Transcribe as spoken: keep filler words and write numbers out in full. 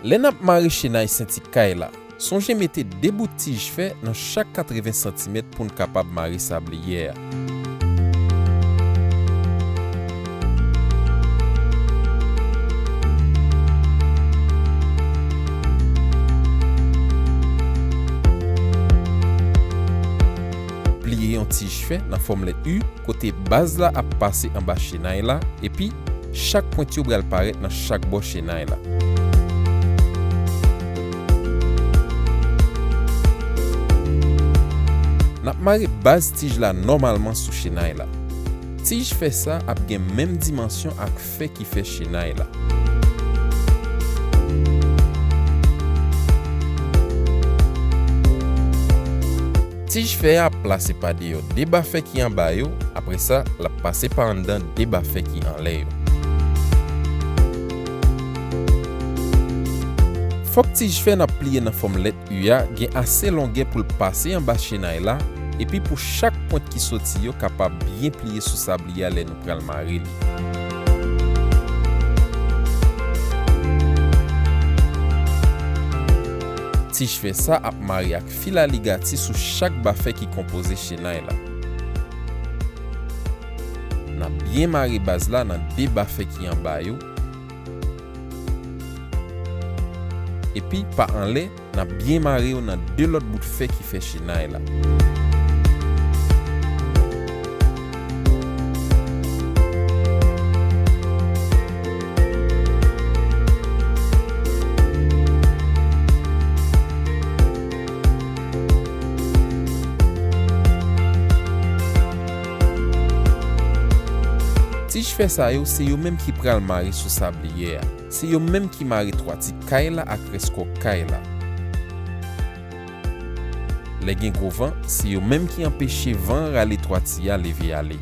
Lè n ap mare chenay senti kay la, sonje mete de bout tij fè nan chak katreven santimèt pou n kapab mare sabliyè a. Pliye yon tij fè nan fòm lèt U, kote baz la ap pase anba chenay la, epi chak pwent yo pral parèt nan chak bò chenay la. N ap mare baz tij la nòmalman sou chenay la. Tij fè sa ap gen menm dimansyon ak fè ki fè chenay la. Tij fè a ap plase pa deyò de ba fè ki anba yo, apre sa, l ap pase pa anndan de ba fè ki anlè yo. Fòk tij fè n ap pliye nan fòm lèt U a gen ase longè pou l pase anba chenay la, epi pou chak pwent ki soti yo kapab byen pliye sou sabliyè a lè nou pral mare li. Tij fè sa ap mare ak fil aligati sou chak ba fè ki konpoze chenay la. N ap byen mare baz la nan de ba fè ki anba yo. Epi, pa anlè, n ap byen mare yo nan de lòt bout fè ki fè chenay la. Tij fè sa yo, se yo menm ki pral mare sou sabliyè a. Se yo menm ki mare twati kay la ak rès kòk kay la. Lè gen gwo van, se yo menm ki anpeche van an rale twati a leve ale.